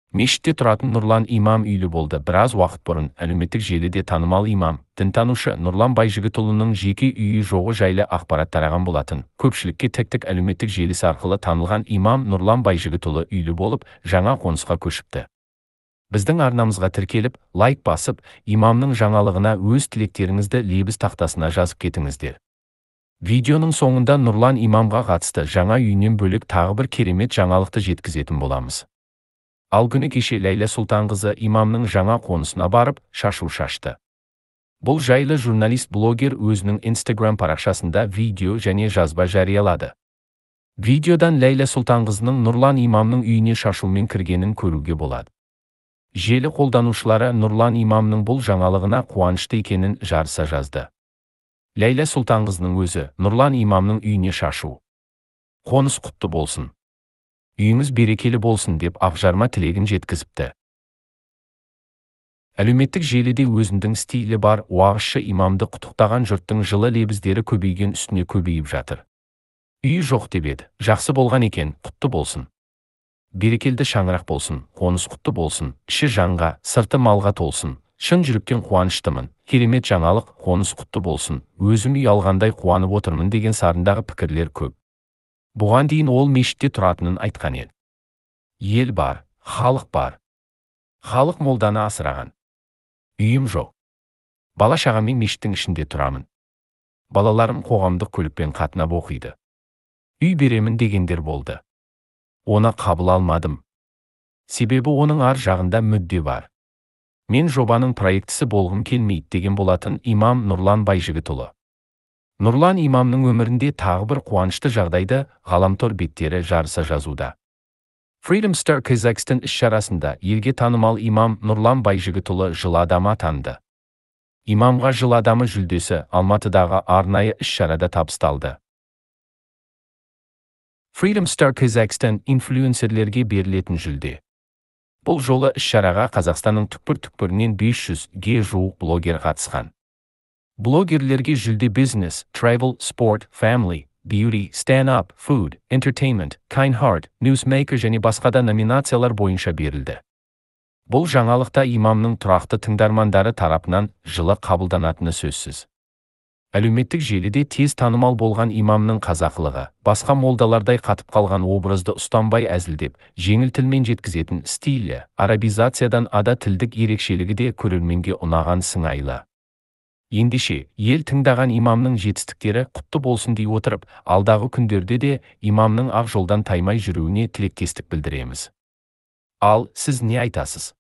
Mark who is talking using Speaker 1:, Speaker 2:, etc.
Speaker 1: Мешітте тұратын Нұрлан имам үйлі болды. Біраз уақыт бұрын әлеуметтік желіде танымал имам, дінтанушы Нұрлан Байжігітұлының жеке үйі жоғы жайлы ақпарат тараған болатын. Көпшілікке TikTok әлеуметтік желісі арқылы танылған имам Нұрлан Байжігітұлы үйлі болып, жаңа қонысқа көшіпті. Біздің арнамызға тіркеліп, лайк басып, имамның жаңалығына өз тілектеріңізді лебіз тақтасына жазып кетіңіздер. Видеоның соңында Нұрлан имамға қатысты жаңа үйінен бөлек тағы бір керемет жаңалықты жеткізетін боламыз. Ал күні кеше Ләйлә Сұлтанқызы имамның жаңа қонысына барып, шашу шашты. Бұл жайлы журналист-блогер өзінің Instagram парақшасында видео және жазба жариялады. Видеодан Ләйлә Сұлтанқызының Нұрлан имамның үйіне шашумен кіргенін көруге болады. Желі қолданушылары Нұрлан имамның бұл жаңалығына қуанышты екенін жарыса жазды. Ләйлә Сұлтанқызының өзі Нұрлан имамның үйіне шашу. Қоныс құтты болсын. Үйіңіз берекелі болсын деп ақжарма тілегін жеткізіпті. Әлеуметтік желіде өзінің стилі бар уағызшы имамды құттықтаған жұрттың жылы лебіздері көбейген үстіне көбейіп жатыр. Үйі жоқ деп еді, жақсы болған екен, құтты болсын. Берекелді шаңырақ болсын, қоныс құтты болсын, іші жанға, сырты малға толсын. Шын жүректен қуаныштымын, керемет жаңалық, қоныс құтты болсын, өзім үй алғандай қуанып отырмын деген сарындағы пікірлер көп. Бұған дейін ол мешітте тұратынын айтқан еді. Ел бар, халық бар. Халық молданы асыраған. Үйім жоқ. Бала шағаммен мешіттің ішінде тұрамын. Балаларым қоғамдық көлікпен қатынап оқиды. Үй беремін дегендер болды. Оны қабыл алмадым. Себебі оның ар жағында мүдде бар. Мен жобаның проектісі болғым келмейді деген болатын имам Нұрлан Байжігітұлы. Нұрлан имамның өмірінде тағы бір қуанышты жағдайды ғаламтор беттері жарыса жазуда. Freedom Star Kazakhstan іс-шарасында елге танымал имам Нұрлан Байжігітұлы жыл адамы атанды. Имамға жыл адамы жүлдесі Алматыдағы арнайы іс-шарада табысталды. Freedom Star Kazakhstan инфлюенсерлерге берілетін жүлде. Бұл жолы іс-шараға Қазақстанның түкпір-түкпірінен 500-ге жуық блогер қатысқан. Блогерлерге жүлде бизнес, travel, sport, family, beauty, stand-up, food, entertainment, kind heart, newsmaker және басқа да номинациялар бойынша берілді. Бұл жаңалықта имамның тұрақты тыңдармандары тарапынан жылы қабылданатыны сөзсіз. Әлеуметтік желіде тез танымал болған имамның қазақылығы, басқа молдалардай қатып қалған образды ұстанбай әзілдеп, жеңіл тілмен жеткізетін стилі, арабизациядан ада тілдік ерекшелігі де көрерменге ұнаған сыңайлы. Ендеше, ел тыңдаған имамның жетістіктері құтты болсын дей отырып, алдағы күндерде де имамның ақ жолдан таймай жүруіне тілектестік білдіреміз. Ал, сіз не айтасыз?